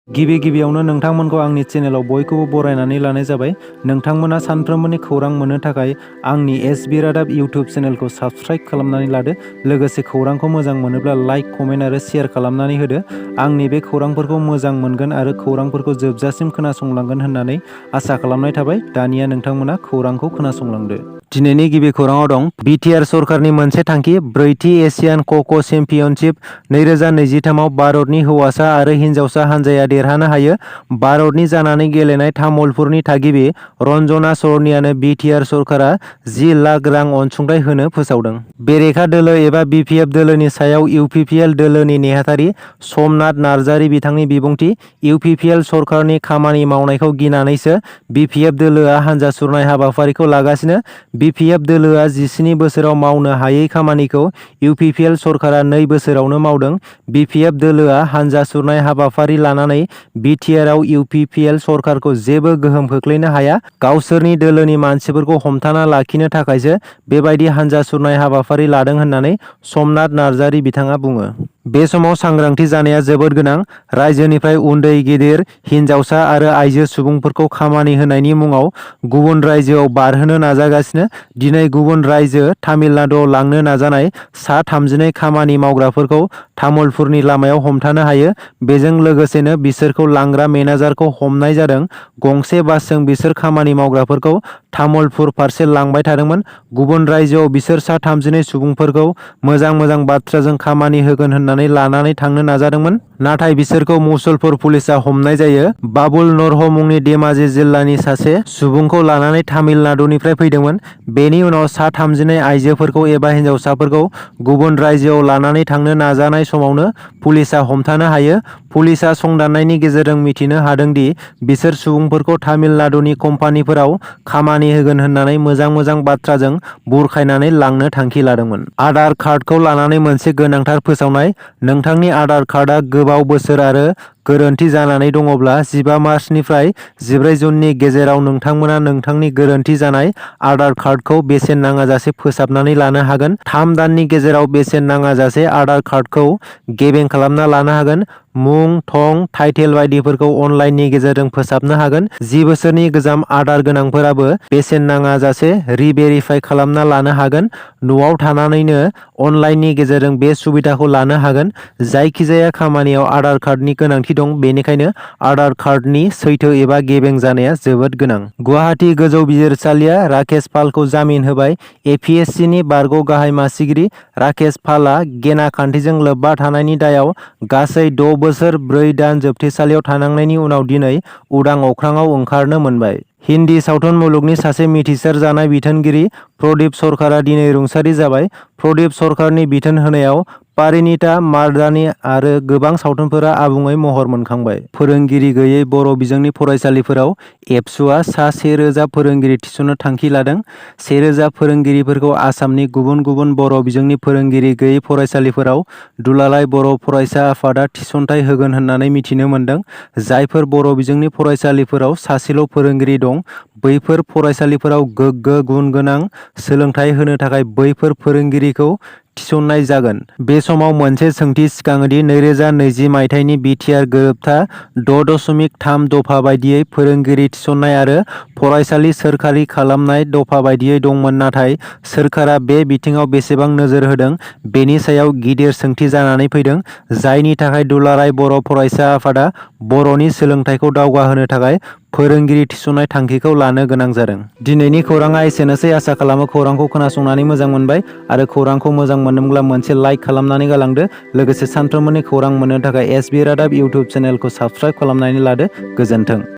गिबियावनो नोंथांमोनखौ आंनि चेनेलाव बयखौबो बरायनानै लानाय जाबाय। नोंथांमोना सानफ्रोमबोनि खौरां मोननो थाखाय आंनि एसबि रादाब इउटिउब चेनेलखौ साबस्क्राइब खालामनानै लादो। लोगोसे खौरांखौ मोजां मोनोब्ला लाइक, कमेन्ट आरो शेयार खालामनानै होदो। आंनि बे खौरांफोरखौ मोजां मोनगोन आरो खौरांफोरखौ जोबजासिम खोनासंलांगोन होननानै आसा खालामनाय थाबाय। दानिया नोंथांमोना खौरांखौ खोनासंलांदो। दिनैनि गिबि खौराङाव दं बिटिआर सरकारनि मोनसे थांखि ब्रैथि एशियान कक' चेम्पियनशिप 2023आव भारतनि हौवासा आरो हिन्जावसा हानजाया देरहानो हायो। भारतनि जानानै गेलेनाय तामुलपुरनि थागिबि रन्जना सरनियानो बिटिआर सरकारा 10 लाख रां अनसुंथाइ होनो फोसावदों। बेरेखा दोलो एबा बिपिएफ दोलोनि सायाव इउपिपिएल दोलोनि नेहाथारि समनाथ नार्जारि बिथांनि बिबुंथि। इउपिपिएल सरकारनि खामानि मावनायखौ गिनानैसो बिपिएफ दोलोआ हानजा सुरनाय हाबाफारिखौ लागासिनो। बिपिएफ दोलोआ 17 बोसोराव मावनो हायै खामानिखौ इउपिपिएल सरकारा 2 बोसोरावनो मावदों। बिपिएफ दोलोआ हानजा सुरनाय हाबाफारि लानानै बिटिआरआव इउपिपिएल सरकारखौ जेबो गोहोम खोख्लैनो हाया। गावसोरनि दोलोनि मानसिफोरखौ हमथाना लाखिनो थाखायसो बेबायदि हानजा सुरनाय हाबाफारि लादों होननानै समनाथ नार्जारि बिथाङा बुङो। बे समाव सांग्रांथि जानाया जोबोद गोनां। रायजोनिफ्राय उन्दै गिदिर, हिन्जावसा आरो आइजो सुबुंफोरखौ खामानि होनायनि मुङाव गुबुन रायजोआव बारहोनो नाजागासिनो। दिनै गुबुन रायजो तामिलनाडुआव लांनो नाजानाय सा 32 खामानि मावग्राफोरखौ तामुलपुरनि लामायाव हमथानो हायो। बेजों लोगोसेनो बिसोरखौ लांग्रा मेनेजारखौ हमनाय जादों। गंसे बासजों बिसोर खामानि मावग्राफोरखौ तामुलपुर फारसे लांबाय थादोंमोन। गुबुन रायजोआव बिसोर सा 32 सुबुंफोरखौ मोजां बाथ्राजों खामानि होगोन होननानै लानानै थांनो नाजादोंमोन। नाथाय बिसोरखौ मुसलपुर पुलिसआ हमनाय जायो। बाबुल नरह मुंनि धेमाजि जिल्लानि सासे सुबुंखौ लानानै तामिलनाडुनिफ्राय फैदोंमोन। बेनि उनाव सा 32 आइजोफोरखौ एबा हिन्जावसाफोरखौ गुबुन रायजोआव लानानै थांनो नाजानाय समावनो पुलिसआ हमथानो हायो। पुलिसआ संदाननायनि गेजेरजों मिथिनो हादों दि बिसोर सुबुंफोरखौ तामिलनाडुनि कम्पानिफोराव खामानि होगोन होननानै मोजां बाथ्राजों बुरखायनानै लांनो थांखि लादोंमोन। आधार कार्डखौ लानानै मोनसे गोनांथार फोसावनाय। नोंथांनि आधार कार्डआ गोबाव बोसोर आरो गोरोन्थि जानानै दङब्ला 15 मार्चनिफ्राय 14 जुननि गेजेराव नोंथांमोना नोंथांनि गोरोन्थि जानाय आधार कार्डखौ बेसेन नाङाजासे फोसाबनानै लानो हागोन। 3 दाननि गेजेराव बेसेन नाङाजासे आधार कार्डखौ गेबें खालामना लानो हागोन। मुं, थं, टाइटेल बायदिफोरखौ अनलाइननि गेजेरजों फोसाबनो हागोन। 10 बोसोरनि गोजाम आधार गोनांफोराबो बेसेन नाङाजासे रि-भेरिफाइ खालामना लानो हागोन। न'आव थानानैनो अनलाइननि गेजेरजों बे सुबिदाखौ लानो हागोन। जायखिजाया खामानियाव आधार कार्डनि गोनांथि दं, बेनिखायनो आधार कार्डनि सैथो एबा गेबें जानाया जोबोद गोनां। गुवाहाटी गोजौ बिजिरसालिया राकेश पालखौ जामिन होबाय। एपिएससिनि बारग' गाहाय मासिगिरि राकेश पालआ गेना खान्थिजों लोब्बा थानायनि दायाव गासै 6 बोसोर 4 दान जोबथेसालियाव थानांनायनि उनाव दिनै उदां अख्राङाव ओंखारनो मोनबाय। हिन्दी सावथुन मुलुगनि सासे मिथिसार जानाय बिथोनगिरि प्रदीप सरकारा दिनै रुंसारि जाबाय। प्रदीप सरकारनि बिथोन होनायाव पारिणीता मार्दानी आरो गोबां सावथुनफोरा आबुङै महर मोनखांबाय। फोरोंगिरि गैयै बर' बिजोंनि फरायसालिफोराव एबसुआ सा 1000 फोरोंगिरि थिसननो थांखि लादों। 1000 फोरोंगिरिफोरखौ आसामनि गुबुन बर' बिजोंनि फोरोंगिरि गैयै फरायसालिफोराव दुलाराय बर' फरायसा आफादा थिसनथाइ होगोन होननानै मिथिनो मोन्दों। जायफोर बर' बिजोंनि फरायसालिफोराव सासेल' फोरोंगिरि दं, बैफोर फरायसालिफोराव गोग्गो गुन गोनां सोलोंथाइ होनो थाखाय बैफोर फोरोंगिरिखौ थिसननाय जागोन। बे समाव मोनसे सोंथि सिखाङोदि 2020 मायथाइनि बिटिआर गोरोबथा 6.3 दफा बायदियै फोरोंगिरि थिसननाय आरो फरायसालि सोरखारि खालामनाय दफा बायदियै दंमोन, नाथाय सोरखारा बे बिथिङाव बेसेबां नोजोर होदों बेनि सायाव गिदिर सोंथि जानानै फैदों। जायनि थाखाय दुलाराय बर' फरायसा आफादा बर'नि सोलोंथाइखौ दावगाहोनो थाखाय फोरोंगिरि थिसननाय थांखिखौ लानो गोनां जादों। दिनैनि खौराङा एसेनोसै। आसा खालामो खौरांखौ खोनासंनानै मोजां मोनबाय आरो खौरांखौ मोजां मोनदोंब्ला मोनसे लाइक खालामनानै गालांदो। लोगोसे सानफ्रोमबोनि खौरां मोननो थाखाय एसबि रादाब इउटिउब चेनेलखौ साबस्क्राइब खालामनानै लादो। गोजोन्थों।